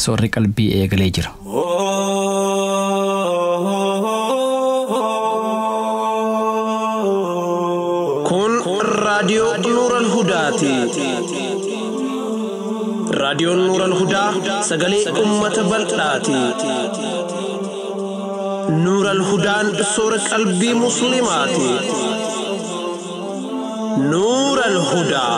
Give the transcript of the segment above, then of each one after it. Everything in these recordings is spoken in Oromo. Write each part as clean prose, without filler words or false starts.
Soorri qalbii eegalee jira. Kun raadiyoo Nuural Hudaati. Raadiyoon Nuural Hudaa sagalee uummata bal'aati. Nuural Hudaan soora qalbii Musliimaati. Nuural Hudaa.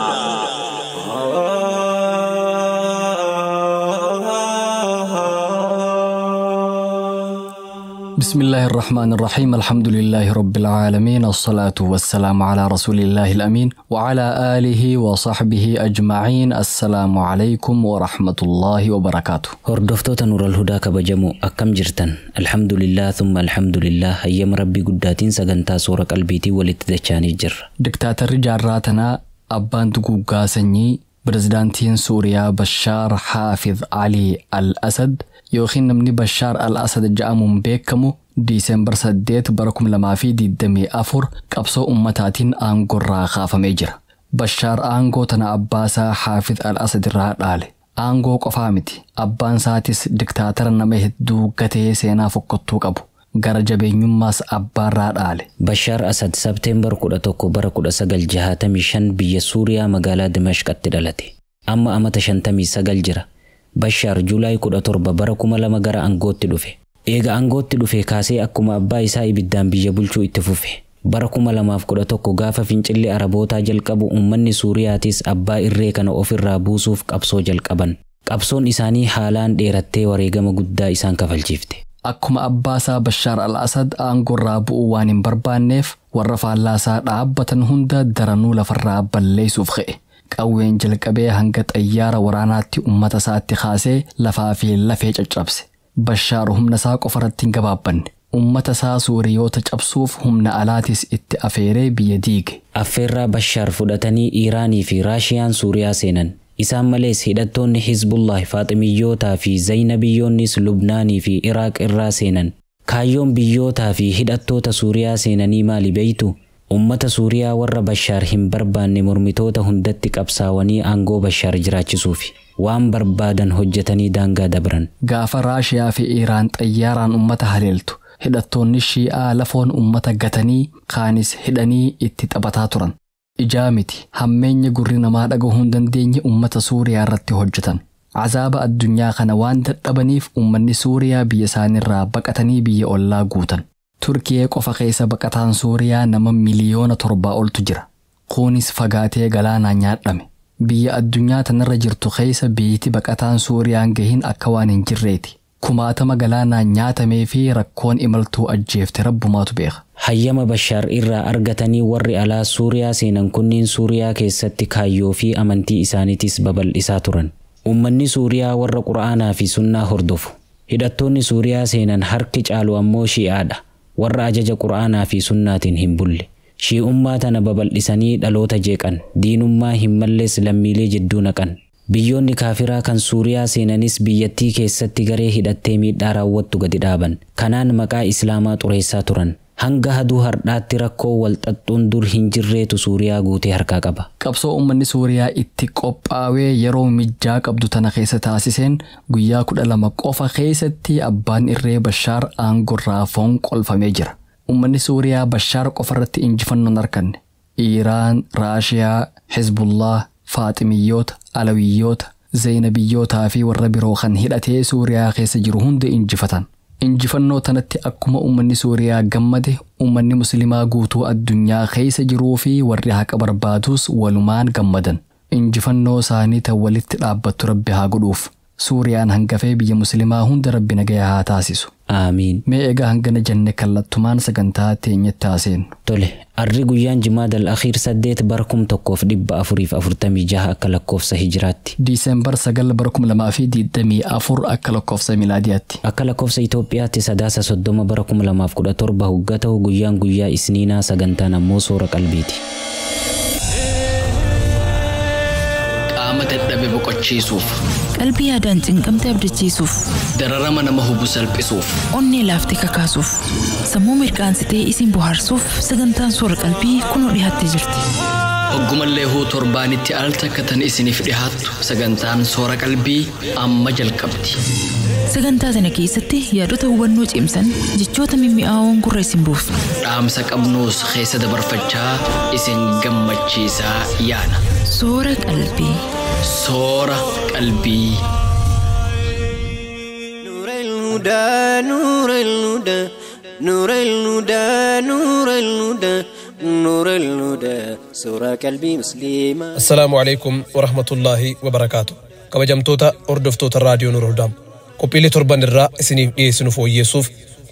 بسم الله الرحمن الرحيم، الحمد لله رب العالمين، الصلاة والسلام على رسول الله الأمين وعلى آله وصحبه أجمعين. السلام عليكم ورحمة الله وبركاته. Hordoftoota Nuural Hudaa kabajamoo, akkam jirtan? Alhamdulillah, thumma alhamdulillah, hayyama Rabbii guddaatiin sagantaa soora qalbiitiin walitti dachaanii jirra. Diktaatarri jaarraa tanaa, abbaan duguuggaa sanyii, pirezidaantiin Suuriyaa Bashaar Xaafiz Alii Al Asad yookiin namni Bashaar Al Asad jedhamuun beekamu Diisembar 8 bara 2024 qabsoo ummataatiin aangorraa kaafamee jira. Bashaar aangoo tana abbaasaa Xaafiz Al Asad irraa dhaale. Aangoo qofaa miti, abbaan isaatis diktaatara nama hedduu gatee seenaa fokkottuu qabu. Gara jabeenyummaas abbaarraa dhaale. Bashaar Asad Sabteembar 11 bara 1965 biyya Suuriyaa magaalaa Dimashqatti dhalate. Amma amata 59 jira. Bashaar Juulaay 17 bara 2000 gara aangootti dhufe. Eega aangootti dhufe kaasee akkuma abbaa isaa ibiddaan biyya bulchuu itti fufe. Bara 2011 gaafa fincilli Arabootaa jalqabu, uummanni Suuriyaatis abbaa irree kana ofirraa buusuuf qabsoo jalqaban. Qabsoon isaanii haalaan dheerattee wareegama guddaa isaan kafalchiifte. Akkuma abbaasaa Bashaar al-Asad aangorraa bu'uu waan hin barbaanneef, warra faallaasaa dhaabbatan hunda daranuu lafarraa balleessuuf ka'e. Qawween jalqabee hanga xayyaara waraanaatti uummata isaatti kaasee lafaa fi lafee caccabse. Bashaar humna isaa qofarratti hin gabaabbanne. Uummata isaa Suuriyoota cabsuuf humna alaatis itti afeeree biyya diige. Affeerraa Bashaar fudhatanii Iiraanii fi Raashiyaan Suuriyaa seenan. Isaan malees hidhattoonni Hizbullah, Faaximiyyootaa fi Zaynabiyyoonnis Lubnaanii fi Iraaq irraa seenan. Kaayyoon biyyootaa fi hidhattoota Suuriyaa seenanii maali beeytu? Uummata Suuriyaa warra Bashaar hin barbaanne, mormitoota hundatti qabsaawanii aangoo Bashaar jiraachisuufi. Waan barbaadan hojjetanii daangaa dabran. Gaafa Raashiyaa fi Iiraan xayyaaraan uummata haleeltu, hidhattoonni Shii'aa lafoon uummata gatanii kaanis hidhanii itti taphataa turan. Ijaa miti, hammeenya gurri namaa dhagahuu hin dandeenye uummata Suuriyaa irratti hojjetan. Azaaba addunyaa kana waan dadhabaniif uummanni Suuriyaa biyya isaaniirraa baqatanii biyya ollaa guutan. Turkiyee qofa keessa baqataan Suuriyaa nama 7 miliyoona oltu jira. Kunis fagaatee galaanaan nyaadhame. Biyya addunyaa tanarra jirtu keessa biyyiti baqataan Suuriyaan gahin akka waan hin jirreeti. Kumaatama galaanaan nyaatamee fi rakkoon imaltuu ajjeefte rabbumaatu beeka. Hayyama Bashaar irraa argatanii warri alaa Suuriyaa seenan kunniin Suuriyaa keessatti kaayyoo fi amantii isaaniitis babal'isaa turan. Uummanni Suuriyaa warra Qura'aanaa fi Sunnaa hordofu. Hidhattoonni Suuriyaa seenan harki caalu ammoo Shi'aadha. Warra ajaja Qura'aanaa fi Sunnaatiin hin bulle. Shi'ummaa tana babal'isanii dhaloota jeeqan. Diinummaa hin mallees lammiilee jidduu naqan. Biyyoonni kaafiraa kan Suuriyaa seenanis biyyattii keessatti garee hidhattee miidhaa raawwattu gadi dhaaban. Kanaan maqaa Islaamaa xureessaa turan. Hanga haduu hardhaatti rakkoo wal xaxxuun dur hin jirreetu Suuriyaa guutee harkaa qaba. Qabsoo uummanni Suuriyaa itti qophaawee yeroo mijjaa qabdu tana keessa taasiseen guyyaa 12 qofa keessatti abbaan irree Bashaar aangorraa fonqolfamee jira. Uummanni Suuriyaa Bashaar qofarratti injifannoon arkanne. Iiraan, Raashiyaa, Hizbullah, Faaximiyyoota, Alawiyyoota, Zaynabiyyootaa fi warra biroo kan hidhatee Suuriyaa keessa jiru hunda injifatan. Injifannoo tanatti akkuma uummanni Suuriyaa gammade, uummanni Musliimaa guutuu addunyaa keessa jiruu fi warri haqa barbaadus walumaan gammadan. Injifannoo isaanii tan walitti dhaabbattu Rabbi haa godhuuf. Suuriyaan hangafee biyya Musliimaa hunda Rabbi nagaya haa taasisu. Aamiin. Mee egaa hangana jenne, kallattumaan sagantaa teenyatti haaseenu. Tole, arri guyyaan Jimaadal Akhiir 8 bara 1446 akka lakkoofsa Hijiraatti. Diisembar 9 bara 2024 akka lakkoofsa Milaadiyaatti. Akka lakkoofsa Itoophiyaatti Sadaasa 30 bara 2017 hoggaa ta'u, guyyaan guyyaa Isniinaa, sagantaan ammoo soora qalbiiti. Qaama dadhabe boqochiisuuf, Qalbii yaadaan cinqamte abdachiisuuf, dararama nama hubu salphisuuf, onnee laaftee kakaasuuf, sammuu mirqaansitee isin bohaarsuuf sagantaan soora qalbii kunoo dhiyaattee jirti. Hoggumallee huu torbaanitti al takka tan isiniif dhihaattu sagantaan soora qalbii amma jalqabdi. Sagantaa sana keessatti yaadota hubannoo cimsan jechoota mimmi'aawoon gurra isin buusu. Dhaamsa qabnuus keessa dabarfachaa isin gammachiisaa yaana. Soora qalbii. Soora qalbii. الهدى نور الهدى نور الهدى نور الهدى نور الهدى سورة قلبي مسلمة. السلام عليكم ورحمة الله وبركاته. kabajamtoota hordoftoota raadiyoo Nuur Hudaa, qophiilee torban irraa isiniif dhiyeessinu fooyyeessuuf,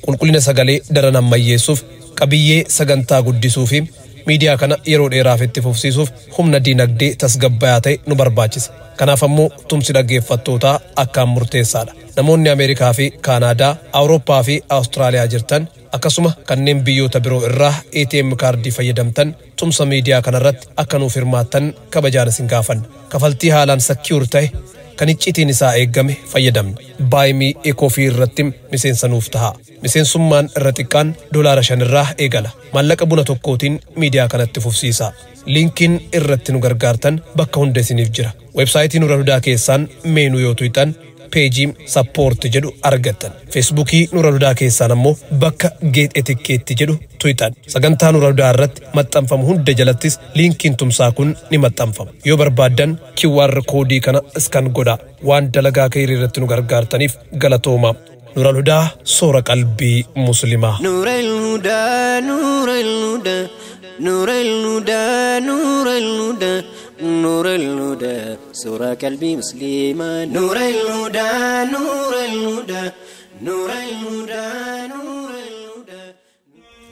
qulqullina sagalee daran ammayyeessuuf, qabiyyee sagantaa guddisuu fi miidiyaa kana yeroo dheeraaf itti fufsiisuuf humna diinagdee tasgabbayaa ta'e nu barbaachisa. Kanaaf ammoo tumsi dhaggeeffattootaa akkaan murteessaadha. Namoonni Ameerikaa fi Kaanaadaa, Awurooppaa fi Awustiraaliyaa jirtan, akkasuma kanneen biyyoota biroo irraa ATM kaardii fayyadamtan, tumsa miidiyaa kanarratti akka nuuf hirmaattan kabajaan isin gaafanna. Kafaltii haalaan secure ta'e kan iccitiin isaa eeggame fayyadamna. Buy Me a Coffee irratti miseensa nuuf taha. Miseensummaan irra xiqqaan $5 irraa eegala. Maallaqa buna tokkootiin miidiyaa kanatti fufsiisa. Liinkiin irratti nu gargaartan bakka hunda isiniif jira. Weebsaayitii Nuura Hudaa keessaan menu yoo tuqxan peejii support jedhu argattan. Feesbuukii Nuura Hudaa keessaan ammoo bakka get a ticket jedhu tuqxan. Sagantaa Nuura Hudaa irratti maxxanfamu hunda jalattis liinkiin tumsaa kun ni maxxanfama. Yoo barbaaddan QR koodii kana scan godhaa. Waan dalagaa kee irratti nu gargaartaniif galatooma. Nuura Hudaa, soora qalbii muslimaa. نور الهدى نور الهدى نور الهدى نور الهدى نور الهدى سورة قلبي مسلمة. نور الهدى نور الهدى نور الهدى نور الهدى.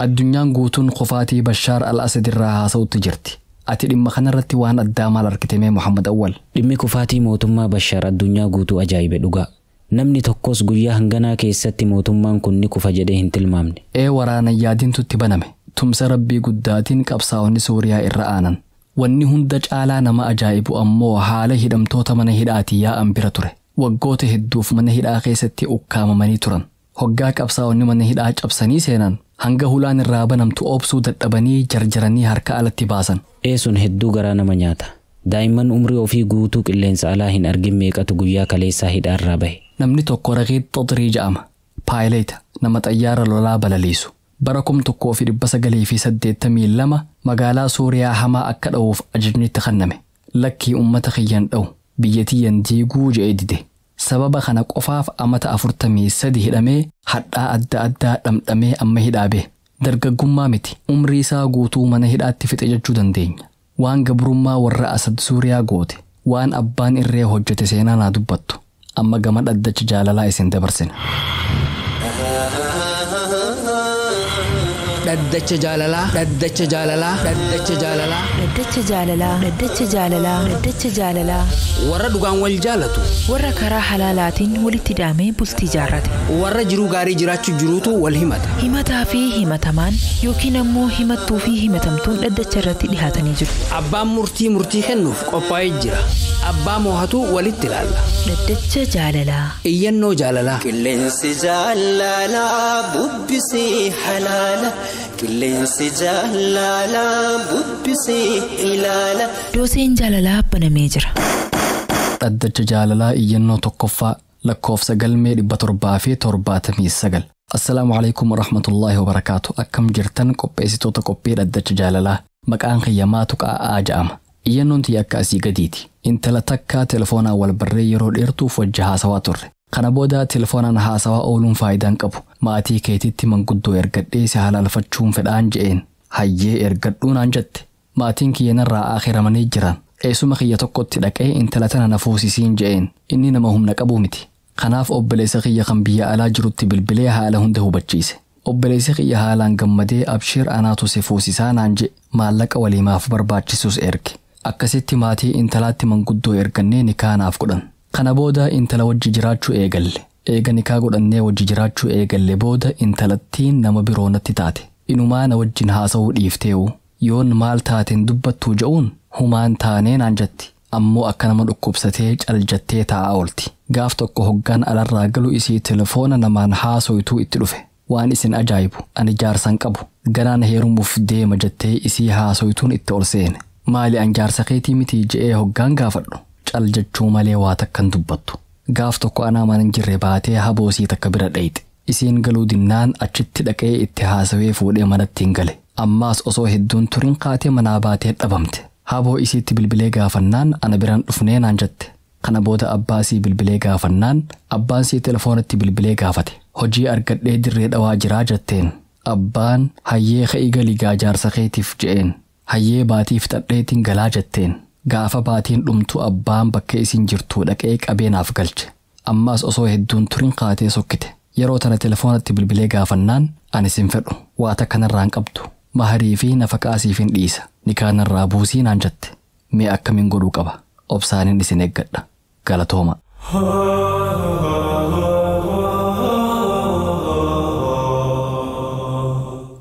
Addunyaan guutuun kufaatii Bashaar al-Asad irraa haasa'utti jirti. Ati dhimma kanarratti waan addaa maal argite mee, Muhammad Awwal? Dhimmi kufaatii mootummaa Bashaar addunyaa guutuu ajaa'ibe dhugaa. Namni tokkos guyyaa hanganaa keessatti mootummaan kun ni kufa jedhee hin tilmaamne. Ee, waraana yaadintutti baname. Tumsa Rabbii guddaatiin qabsaa'onni Suuriyaa irra aanan. Wanni hunda caalaa nama ajaa'ibu ammoo haala hidhamtoota mana hidhaatii yaa'an bira ture. Waggoota hedduuf mana hidhaa keessatti ukkaamamanii turan. Hoggaa qabsaa'onni mana hidhaa cabsanii seenan, hanga hulaan irraa banamtu obsuu dadhabanii jarjaranii harka alatti baasan. Ee, sun hedduu garaa nama nyaata. Daa'imman umrii ofii guutuu qilleensa alaa hin argin meeqatu guyyaa kaleessaa hidhaarraa bahe. Namni tokko Raqiid Xaxirii jedhama. Paayileeta, nama xayyaara lolaa balaliisu. Bara 1982 magaalaa Suuriyaa hamaa akka dha'uuf ajajni itti kenname. Lakkii, uummata kiyyan dha'u, biyya tiyyan diiguu je'ee dide. Sababa kana qofaaf amata 43 hidhamee, hadhaa adda addaa dhamdhamee amma hidhaa bahe. Dargaggummaa miti, umrii isaa guutuu mana hidhaatti fixe jechuu dandeenya. Waan gabrummaa warra Asad Suuriyaa goote, waan abbaan irree hojjete seenaa naa dubbattu. Amma gama dhaddacha jaalalaa isin dabarsina. Dhaddacha jaalalaa, dhaddacha jaalalaa, dhaddacha jaalalaa. Dhaddacha jaalalaa, dhaddacha jaalalaa, dhaddacha jaalalaa. Warra dhugaan wal jaalatu. Warra karaa halaalaatiin walitti hidhamee bultii jaarrate. Warra jiruu gaarii jiraachuu jiruutu wal himata. Himataa fi himatamaan yookiin ammoo himattuu fi himatamtuun dhaddacha irratti dhihaatanii jiru. Abbaan murtii murtii kennuuf qophaa'ee jira. Abbaa moohatu walitti ilaalla. Dhaddacha jaalalaa. Iyyannoo jaalalaa. Qilleensi jaalalaa bubbisee halaala. Qilleensi jaalalaa bubbisee ilaala. Dooseen jaalalaa banamee jira. Dhaddacha jaalalaa, iyyannoo tokkoffaa, lakkoofsa galmee 779. Assalaamu alaikum warahmatullaahi wabarakaatu. Akkam jirtan, qopheessitoota qophii dhaddacha jaalalaa? Maqaan kiyya Tuqaa'aa ja'ama. Iyyannoon tiyya akka asii gadiiti. Intala takkaa telefoonaan wal barree yeroo dheertuuf wajji haasawaa turre. Kana booda telefoonaan haasawaa ooluun faayidaan qabu. Maatii keetitti manguddoo ergadhee si halaalfachuun fedhaan je'een. Hayyee, ergadhuu naan jette. Maatiin kiyya narraa akhiramanii jiran. Eessuma kiyya tokkotti dhaqee intala tana na fuusisiin je'een. Inni nama humna qabuu miti. Kanaaf obboleessa kiyya kan biyya alaa jirutti bilbilee haala hunda hubachiise. Obboleessi kiyya haalaan gammadee, abshiir, anaatu si fuusisaa naan je'e, maallaqa waliimaaf barbaachisus erge. Akkasitti maatii intalaatti manguddoo ergannee nikaanaaf godhan. Kana booda intala wajji jiraachuu eegalle. Eega nikaa godhannee wajji jiraachuu eegalle booda intalattiin nama biroo natti taate. Inumaa na wajjin haasa'uu dhiifteewu. Yoon maal taateen dubbattuu je'uun, humaan taanee naan jetti. Ammoo akka nama dhukkubsatee caljattee taa'aa oolti. Gaaf tokko hoggaan alarraa galu isii telefoona namaan haasoytuu itti dhufe. Waan isin ajaa'ibu, ani jaarsan qabu. Ganaan heerumuuf deema jettee isii haasoytuun itti ol seene. Maali an jaarsa keetii miti je'ee hoggaan gaafadhu. Cal jechuu malee waa takkan dubbattu. Gaaf tokko anaa mana hin jirre baatee haboosii takka bira dhayxe. Isiin galuu dinnaan achitti dhaqee itti haasawee fuudhee manatti hin gale. Ammaas osoo hedduun turin kaatee manaa baatee dhabamte. Haboo isiitti bilbilee gaafannaan ana biraan dhufnee naan jette. Kana booda abbaasii bilbilee gaafannaan abbaan sii telefoonatti bilbilee gaafate. Hojii argadhee dirree dhawaa jiraa jetteen. Abbaan hayyee ka'ii galii gaa jaarsa keetiif je'een. Hayyee baatii fixadheetiin galaa jetteen. Gaafa baatiin dhumtu abbaan bakka isiin jirtu dhaqee qabeenaaf galche. Ammaas osoo hedduun turin kaatee sokkite. Yeroo tana telefoonatti bilbilee gaafannaan ani sin fedhu waa takka narraa hin qabdu. Maharii fi nafaqaa siif hin dhiisa. Nikaa narraa buusii naan jette. Mee akkamiin godhuu qaba? Obsaanin isin eeggadha. Galatooma.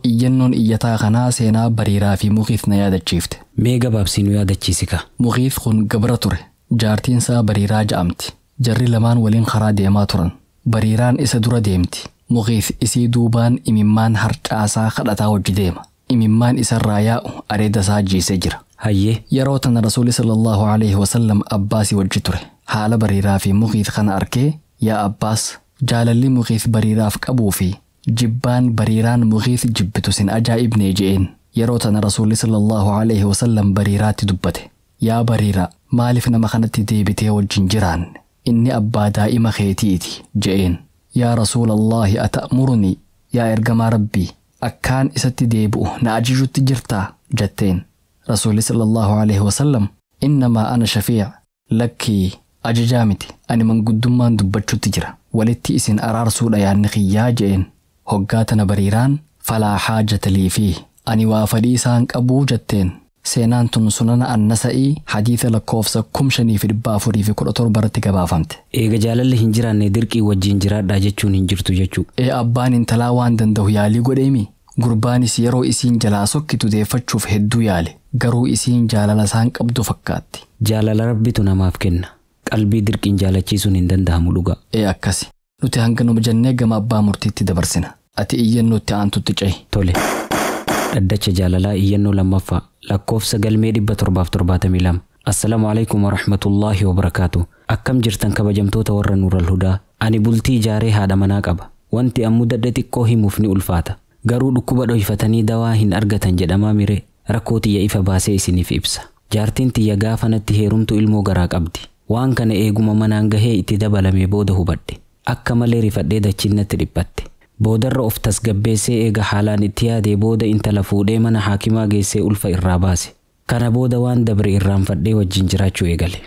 Iyyannoon iyyataa kanaa seenaa Bariiraa fi Muqiif na yaadachiifte. Mee gabaabsii nu yaadachiisi ka. Muqiif kun gabra ture. Jaartiin isaa Bariiraa ja'amti. Jarri lamaan waliin karaa deemaa turan. Bariiraan isa dura deemti. Muqiif isii duubaan imimmaan harcaasaa kadhataa wajji deema. Imimmaan isarraa yaa'u areeda isaa jiisee jira. Hayyee. Yeroo tana Rasuulli sallallahu alaihi wasallam Abbaasii wajji ture. Haala Bariiraa fi Muqiif kana arkee yaa Abbaas jaalalli Muqiif Bariiraaf qabuu fi jibbaan Bariiraan Muqiif jibbitu sin ajaa'ibnee je'een. Yeroo tana Rasuulli sallallahu alaihi wasallam Bariiraatti dubbate. Yaa Bariiraa maaliif nama kanatti deebitee wajjin jiraanne? Inni abbaa daa'ima keetiiti je'een. Yaa Rasuulallaahi ata'murunii yaa ergamaa Rabbii akkaan isatti deebi'u na ajajutti jirtaa jetteen. Rasuulli sallallahu alaihi wasallam innamaa ana shafiic lakkii ajajaa miti ani manguddummaan dubbachuutti jira walitti isin araarsuudha yaanni kiyyaa je'een. Hoggaa tana Bariiraan falaa haajata lii fi ani waa fadhii isaan qabuu jetteen. Seenaan tun sunana Annasa'ii hadiisa lakkoofsa 5417 irratti gabaafamte. Eega jaalalli hin jiraanne dirqii wajjin jiraadhaa jechuun hin jirtu jechuu. Ee abbaan intalaa waan danda'u yaalii godheemi. Gurbaanis yeroo isiin jalaa sokkitu deeffachuuf hedduu yaale. Garuu isiin jaalala isaan qabdu fakkaatti. Jaalala rabbitu namaaf kenna. Qalbii dirqiin jaalachiisuun hin danda'amu dhugaa. Ee akkasi. Nuti hanganuma jennee gama abbaa murtiitti dabarsina. Ati iyyannootti aantutti cehi. Tole. Dhaddacha jaalalaa iyyannoo lammaffaa lakkoofsa galmee 772. Assalaamu alaikum warahmatullaahi wabarakaatu. Akkam jirtan kabajamtoota warra Nuural Hudaa. Ani bultii ijaaree haadha manaa qaba. Wanti ammu dadha xiqqoo himuuf ni ulfaata. Garuu dhukkuba dhoyfatanii dawaa hin argatan jedhamaa mire rakkoo tiyya ifa baasee isiniif ibsa. Jaartiin tiyya gaafa natti heerumtu ilmoo garaa qabdi. Waan kana eeguma manaan gahee itti dabalame booda hubadhe. Akka malee rifadhee dachiin natti dhiphatte. Boodarra of tasgabbeessee eega haalaan itti yaadee booda intala fuudhee mana haakimaa geessee ulfa irraa baase. Kana booda waan dabre irraanfadhee wajjin jiraachuu eegale.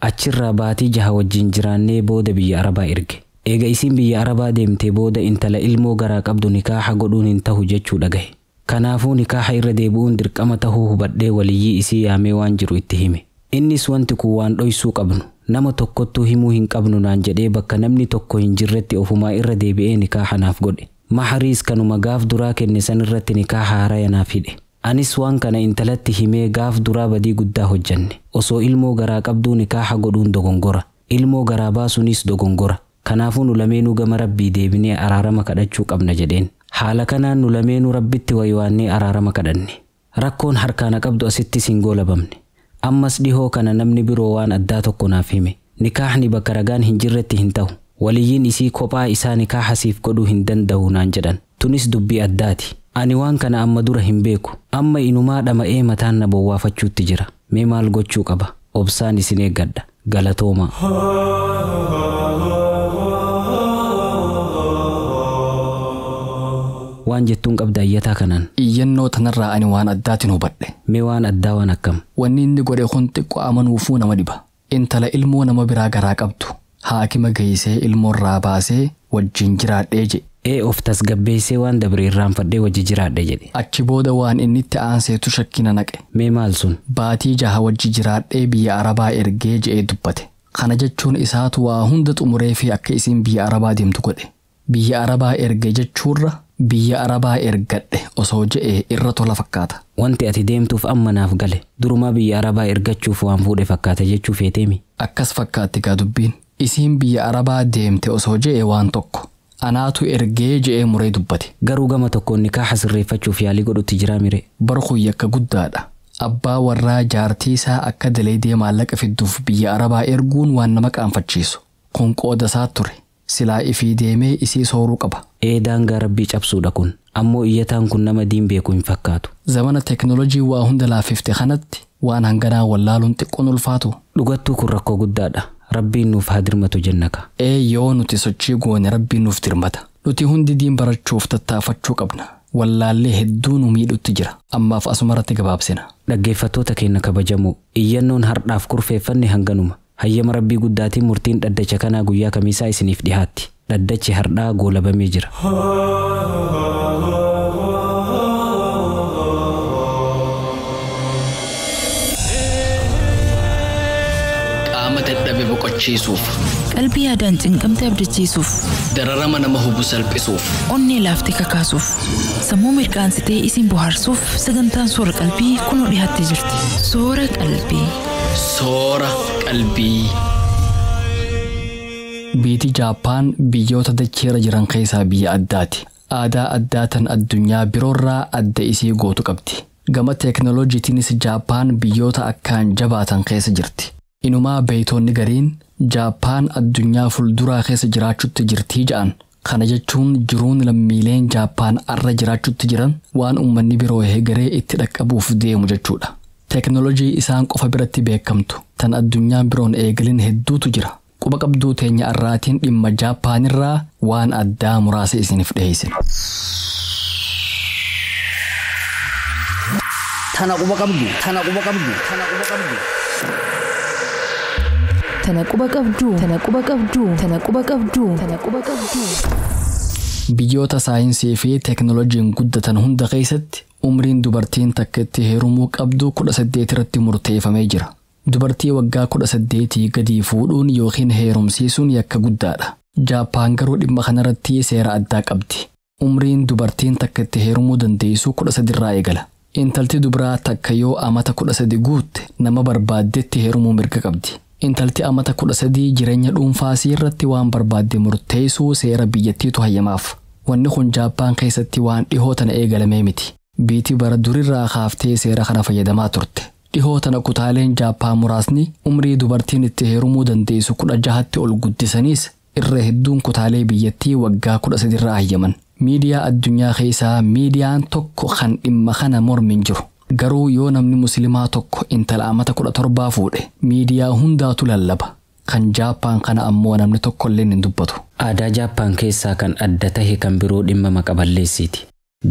Achirraa baatii jaha wajjin jiraannee booda biyya Arabaa erge. Eega isiin biyya Arabaa deemtee booda intala ilmoo garaa qabdu nikaaha godhuun hin tahu jechuu dhagahe. Kanaafuu nikaaha irra deebi'uun dirqama tahuu hubadhee waliyyii isii yaamee waan jiru itti hime. Innis wanti kun waan dhoysuu qabnu nama tokkottuu himuu hin qabnu naan jedhee bakka namni tokko hin jirretti ofumaa irra deebi'ee nikaaha naaf godhe. Mahariis kanuma gaaf duraa kenne san irratti nikaaha haaraya naaf hidhe. Anis waan kana intalatti himee gaaf duraa badii guddaa hojjanne. Osoo ilmoo garaa qabduu nikaaha godhuun dogongora. Ilmoo garaa baasuunis dogongora. Kanaafuu nu lameenuu gama Rabbii deebinee araarama kadhachuu qabna jedheen. Haala kanaan nu lameenuu Rabbitti waywaannee araarama kadhanne. Rakkoon harkaana qabdu asittis hin goolabamne. Ammas dhihoo kana namni biroo waan addaa tokko naaf hime. Nikaahni bakka ragaan hin jirretti hin ta'u. Waliyyiin isii kophaa isaa nikaaha siif godhuu hin danda'u naan jedhan. Tunis dubbii addaati. Ani waan kana amma dura hin beeku. Amma inumaa dhama'ee mataan na bowwaafachuutti jira. Mee maal gochuu qaba? Obsaan isin eeggadha. Galatoomaa. Waan jettuun qabda iyyataa kanaan. Iyyannoo tanarraa ani waan addaatiin hubadhe. Mee waan addaa waan akkam? Wanni inni godhe kun xiqqoo amanuufuu nama dhiba. Intala ilmoo nama biraa garaa qabdu. Haakima geessee ilmoorraa baasee wajjin jiraadhee jedhe. Ee of tasgabbeessee waan dabre irraanfadhee wajji jiraadhe jedhe. Achi booda waan inni itti aanseetu shakkina naqe. Mee maal sun? Baatii jaha wajji jiraadhee biyya Arabaa ergee je'ee dubbate. Kana jechuun isaatu waa hunda xumuree fi akka isiin biyya Arabaa deemtu godhe. Biyya Arabaa erge jechuurra biyya Arabaa ergadhe osoo je'ee irra tola fakkaata. Wanti ati deemtuuf amma naaf gale. Durumaa biyya Arabaa ergachuuf waan fuudhe fakkaata jechuu feeteemi. Akkas fakkaatti gaa dubbiin. Isiin biyya Arabaa deemte osoo je'ee waan tokko. Anaatu ergee je'ee muree dubbate. Garuu gama tokkoon nikaaha sirreeffachuuf yaalii godhutti jiraa mire. Bar kun yakka guddaadha. Abbaa warraa jaartii isaa akka dalaydee maallaqa fidduuf biyya Arabaa erguun waan nama qaanfachiisu. Kun qooda isaa ture. Silaa ifii deemee isii sooruu qaba. Ee, daangaa rabbii cabsuudha kun. Ammoo iyyataan kun nama diin beeku hin fakkaatu. Zamana teeknoolojii waa hunda laaffifte kanatti waan hanganaa wallaaluun xiqqoon ulfaatu. Dhugattuu kun rakkoo guddaadha. Rabbiin nuuf haa dirmatu jennaka. Ee, yoo nuti sochii goone rabbiin nuuf dirmata. Nuti hundi diin barachuuf tattaafachuu qabna. Wallaallee hedduu nu miidhutti jira. Ammaaf asumarratti gabaabsina. Dhaggeeffattoota keenya kabajamoo, iyyannoon hardhaaf kurfeeffanne hanganuma. Hayyama Rabbii guddaatiin murtiin dhaddacha kanaa guyyaa kamiisaa isiniif dhihaatti. Dhaddachi hardhaa goolabamee jira. Qaama dadhabe boqochiisuuf. Qalbii yaadaan cinqamte abdachiisuuf. Dararama nama hubu salphisuuf. Onnee laaftee kakaasuuf. Sammuu mirqaansitee isin bohaarsuuf sagantaan soora qalbii kunoo dhiyaattee jirti. Soora qalbii. Soora qalbii. Biitii Jaappaan biyyoota dacheera jiran keessaa biyya addaati. Aadaa addaa tan addunyaa biroorraa adda isii gootu qabdi. Gama teeknooloojiitiinis Jaappaan biyyoota akkaan jabaatan keessa jirti. Inumaa beeytoonni gariin Jaappaan addunyaa fuulduraa keessa jiraachutti jirtii ja'an. Kana jechuun jiruun lammiileen Jaappaan arra jiraachutti jiran waan uummanni biroo hegeree itti dhaqqabuuf deemu jechuudha. Teeknooloojii isaan qofa biratti beekamtu tan addunyaan biroon eegalin hedduutu jira. Quba qabduu teenya arraatiin dhimma Jaappaanirraa waan addaa muraasa isiniif dhiyeessina. Tana quba qabdu. Tana quba qabdu. Tana quba qabdu. Tana quba qabdu. Tana quba qabdu. Tana quba qabdu. Tana quba qabdu. Biyyoota saayinsii fi teeknooloojiin guddatan hunda keessatti umriin dubartiin takka itti heerumuu qabdu 18 irratti murteeffamee jira. Dubartii waggaa 18 gadii fuudhuun yookiin heerumsiisuun yakka guddaadha. Jaappaan garuu dhimma kanarratti seera addaa qabdi. Umriin dubartiin takka itti heerumuu dandeessu 13 irraa eegala. Intalti dubaraa takka yoo amata 13 guutte nama barbaaddetti heerumuu mirga qabdi. Intalti amata 13 jireenya dhuunfaasii irratti waan barbaadde murteessuu seera biyyattiitu hayyamaaf. Wanni kun Jaappaan keessatti waan dhihoo tana eegalamee miti. Biitii bara durirraa kaaftee seera kana fayyadamaa turte. Dhihoo tana kutaaleen Jaappaan muraasni umrii dubartiin itti heerumuu dandeessu 16tti ol guddisaniis irra hedduun kutaalee biyyattii waggaa 13 irraa hayyaman. Miidiyaa addunyaa keessaa miidiyaan tokko kan dhimma kana mormin jiru. Garuu yoo namni musliimaa tokko intala amata 17 fuudhe miidiyaa hundaatu lallaba. Kan Jaappaan kana ammoo namni tokkollee hin dubbatu. Aadaa Jaappaan keessaa kan adda tahe kan biroo dhimma maqa balleessiiti.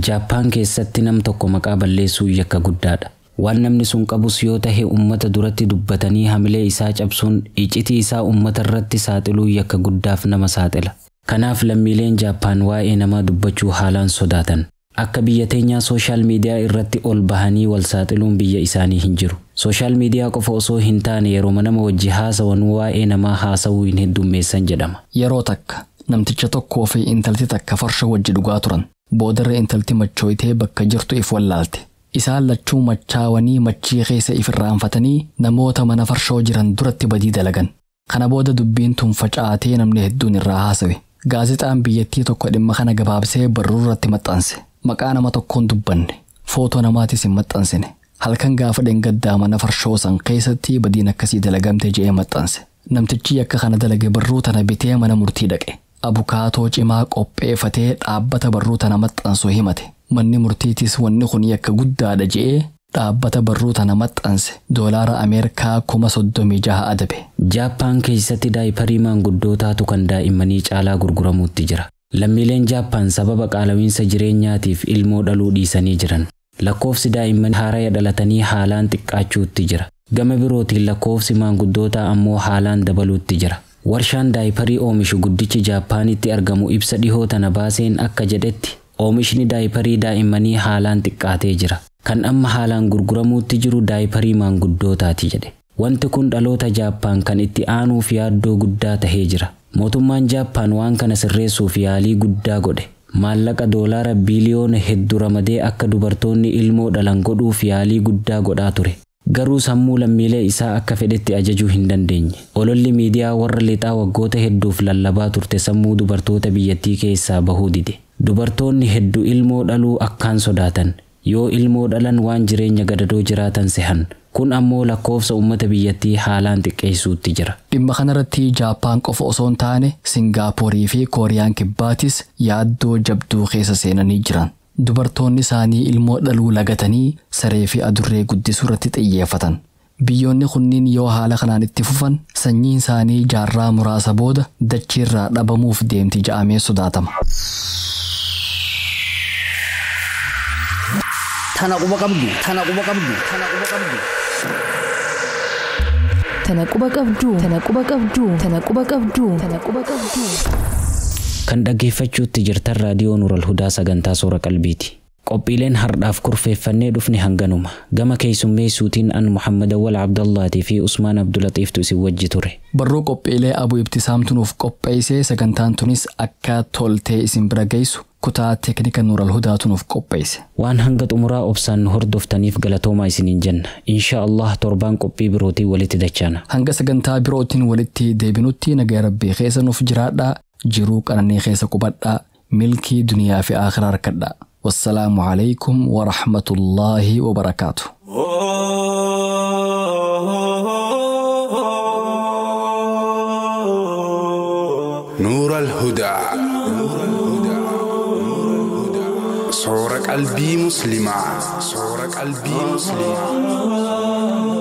Jaappaan keessatti nam tokko maqaa balleessuu yakka guddaadha. Waan namni sun qabus yoo tahe uummata duratti dubbatanii hamilee isaa cabsuun iccitii isaa uummata irratti saaxiluu yakka guddaaf nama saaxila. Kanaaf lammiileen Jaappaan waa'ee namaa dubbachuu haalaan sodaatan. Akka biyya teenyaa sooshaal miidiyaa irratti ol bahanii wal saaxiluun biyya isaanii hin jiru. Sooshaal miidiyaa qofa osoo hin taane yeroo nama wajji haasawan waa'ee namaa haasawuu hin heddummeessan jedhama. Yeroo takka namticha tokkoo fi intalti takka farshoo wajji dhugaa turan. Boodarra intalti machooyitee bakka jirtu if wallaalte. Isaan lachuu machaawanii machii keessa if irraanfatanii namoota mana farshoo jiran duratti badii dalagan. Kana booda dubbiin tun facaatee namni hedduun irraa haasawe. Gaazexaan biyyattii tokko dhimma kana gabaabsee barruu irratti maxxanse. Maqaa nama tokkoon dubbanne. Footoo namaatis hin maxxansine. Halkan gaafa dheengaddaa mana farshoo san keessatti badiin akkasii dalagamte je'ee maxxanse. Namtichi yakka kana dalage barruu tana bitee mana murtii dhaqe. Abukaatoo cimaa qopheeffatee dhaabbata barruu tana maxxansu himate. Manni murtiitis wanni kun yakka guddaadha je'ee dhaabbata barruu tana maxxanse doolaara Ameerikaa 36,000 adabe. Jaappaan keessatti daayiparii maanguddootaatu kan daa'immanii caalaa gurguramuutti jira. Lammiileen Jaappaan sababa qaala'iinsa jireenyaatiif ilmoo dhaluu dhiisanii jiran. Lakkoofsi daa'imman haaraya dhalatanii haalaan xiqqaachuutti jira. Gama birootiin lakkoofsi maanguddootaa ammoo haalaan dabaluutti jira. Warshaan daayiparii oomishu guddichi Jaappaanitti argamu ibsa dhihoo tana baaseen akka jedhetti oomishni daayiparii daa'immanii haalaan xiqqaatee jira. Kan amma haalaan gurguramuutti jiru daayiparii maanguddootaati jedhe. Wanti kun dhaloota Jaappaan kan itti aanuuf yaaddoo guddaa tahee jira. Mootummaan Jaappaan waan kana sirreessuuf yaalii guddaa godhe. Maallaqa doolaara biiliyoona hedduu ramadee akka dubartoonni ilmoo dhalan godhuuf yaalii guddaa godhaa ture. Garuu sammuu lammiilee isaa akka fedhetti ajajuu hin dandeenye. Ololli miidiyaa warra lixaa waggoota hedduuf lallabaa turte sammuu dubartoota biyyattii keessaa bahuu dide. Dubartoonni hedduu ilmoo dhaluu akkaan sodaatan. Yoo ilmoo dhalan waan jireenya gadadoo jiraatan sehan. Kun ammoo lakkoofsa uummata biyyattii haalaan xiqqeessuutti jira. Dhimma kanarratti Jaappaan qofa osoo hin taane Singaaporii fi Kooriyaan Kibbaatis yaaddoo jabduu keessa seenanii jiran. Dubartoonni isaanii ilmoo dhaluu lagatanii saree fi adurree guddisuu irratti xiyyeeffatan. Biyyoonni kunniin yoo haala kanaan itti fufan sanyiin isaanii jaarraa muraasa booda dachiirraa dhabamuuf deemti ja'amee sodaatama. Tana quba qabdu. Tana quba qabdu. Tana quba qabdu. Tana quba qabdu. Tana quba qabdu. Tana quba qabdu. Tana quba qabdu. Kan dhaggeeffachuutti jirtan raadiyoo Nuural Hudaa sagantaa soora qalbiiti. Qophiileen har'aaf kurfeeffannee dhufne hanganuma. Gama keessummeessuutiin an Muhammad Awwal Abdallaatii fi Usmaan Abdulatiiftu isin wajji ture. Barruu qophiilee Abu Ibtisaamtu nuuf qopheessee sagantaan tunis akka toltee isin bira geessu kutaa teeknika Nuural Hudaatu nuuf qopheesse. Waan hanga xumuraa obsaan nu hordoftaniif galatoomaa isiniin jenna. Insha Allah torbaan qophii birootiin walitti dachaana. Hanga sagantaa birootiin walitti deebinutti nagaa rabbii keessa nuuf jiraadhaa, jiruu qananii keessa qubadhaa, milkii duniyaa fi akhiraa harkadhaa. والسلام عليكم ورحمة الله وبركاته. نور الهدى صورة قلبي مسلمة، صورة قلبي مسلمة.